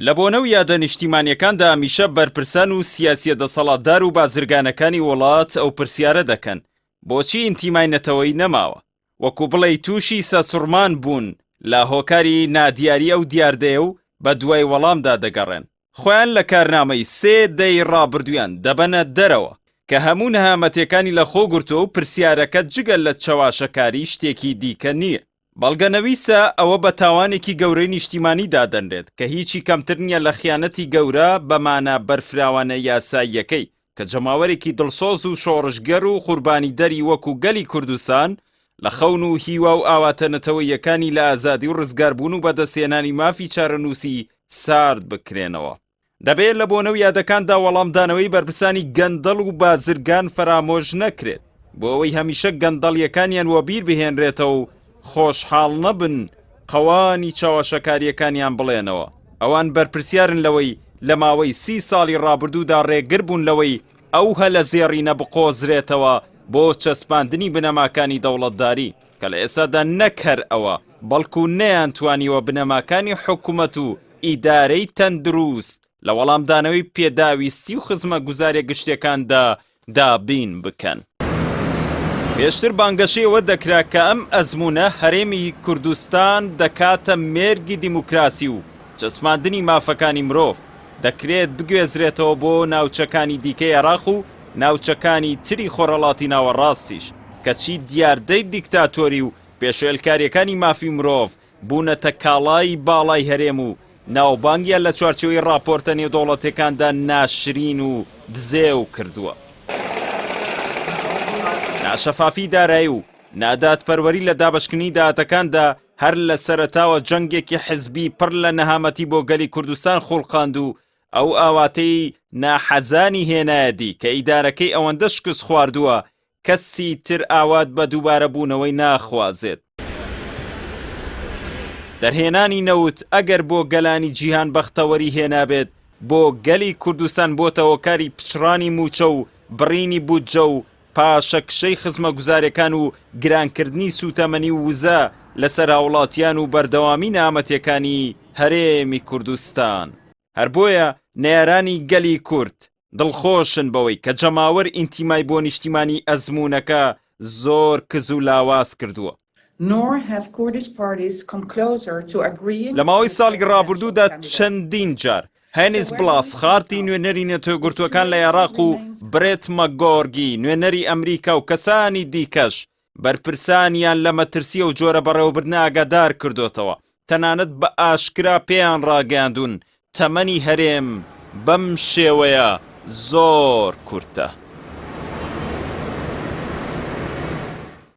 لە بۆنە و یادە نیشتیمانیەکاندا هەمیشە بەرپرسان و سیاسیە دەسەڵاتدار و بازرگانەکانی وڵات ئەو پرسیارە دەکەن، بۆچی ئینتیمای نەتەوەیی نەماوە؟ وەکو بڵێی تووشی سەسوڕمان بوون لە هۆکاری نادیاری ئەو دیاردەیە و بە دوای وەڵامدا دەگەڕێن. خۆیان لە کارنامەی سێ دەی ڕابردوویان دەبەنە دەرەوە کە هەموو نەهامەتیەکانی لە خۆ گرتووە و پرسیارەکە جگە لە چەواشەکاری شتێکی دیکە نییە. بەڵگەنەویستە ئەوە بە تاوانێکی گەورەی نیشتیمانی دادەنرێت کە هیچی کەمتر نییە لە خیانەتی گەورە بە مانا بەرفراوانە یاساییەکەی کە جەماوەرێکی دڵسۆز و شۆڕشگێڕ و قوربانیدەری وەکو گەلی کوردستان لە خەون و هیوا و ئاواتە نەتەوەییەکانی لە ئازادی و ڕزگاربوون و بەدەستهێنانی مافی چارەنووسی سارد بکرێنەوە. دەبێ لە بۆنە و یادەکاندا وەڵامدانەوەی بەرپرسانی گەندەڵ و بازرگان فەرامۆش نەکرێت، بۆ ئەوەی هەمیشە گەندەڵییەکانیان وەبیر بهێنرێتەوە و خۆشحاڵ نەبن قەوانی چەواشەکارییەکانیان بڵێنەوە. ئەوان بەرپرسیارن لەوەی لە ماوەی سی ساڵی ڕابردوودا ڕێگر بوون لەوەی ئەو هەلە زێڕینە بقۆزرێتەوە بۆ چەسپاندنی بنەماکانی دەوڵەتداری، کە لە ئێستادا نەک هەر ئەوە، بەڵکو نەیانتوانیوە بنەماکانی حکومەت و ئیدارەی تەندروست لە وەڵامدانەوەی پێداویستی و خزمەتگوزاریە گشتیەکاندا دابین بکەن. پێشتر بانگەشەی ئەوە دەکرا کە ئەم ئەزموونە هەرێمی کوردستان دەکاتە مێرگی دیموکراسی و چەسپاندنی مافەکانی مرۆڤ، دەکرێت بگوێزرێتەوە بۆ ناوچەکانی دیکەی عێراق و ناوچەکانی تری خۆرهەڵاتی ناوەڕاستیش، کەچی دیاردەی دیکتاتۆری و پێشێلکارییەکانی مافی مرۆڤ بوونەتە کاڵای باڵای هەرێم و ناوبانگیان لە چوارچێوەی ڕاپۆرتە نێودەوڵەتیەکاندا ناشرین و دزێو کردووە. ناشەفافی دارایی و نادادپەروەری لە دابەشکردنی داهاتەکاندا هەر لە سەرەتاوە جەنگێکی حزبی پڕ لە نەهامەتی بۆ گەلی کوردستان خوڵقاند و ئەو ئاواتەی ناحەزانی هێنایە دی کە ئیدارەکەی ئەوەندە شکست خواردووە کەسی تر ئاوات بە دووبارە بوونەوەی ناخوازێت. دەرهێنانی نەوت ئەگەر بۆ گەلانی جیهان بەختەوەری هێنابێت، بۆ گەلی کوردستان بۆتە هۆکاری پچڕانی مووچە و بڕینی بودجە و پاشەکشەی خزمەگوزارەکان و گرانکردنی سووتەمەنی و وزە لەسەر هاوڵاتیان و بەردەوامی نەهامەتیەکانی هەرێمی کوردستان. هەر بۆیە نەیارانی گەلی کورد دڵخۆشن بەوەی کە جەماوەر ئینتیمای بۆ نیشتیمانی ئەزموونەکە زۆر کز و لاواز کردووە. لە ماوەی ساڵی ڕابردوودا چەندین جار هێنیس بلاسخارتی نوێنەری نەتەوەیەکگرتووەکان لە عێراق و برێت مەکگۆرگی نوێنەری ئەمریکا و کەسانی دیکەش بەرپرسانیان لە مەترسی ئەو جۆرە بەڕێوەبردنە ئاگادار کردۆتەوە، تەنانەت بە ئاشکرا پێیان ڕاگەیاندوون تەمەنی هەرێم بەم شێوەیە زۆر کورتە.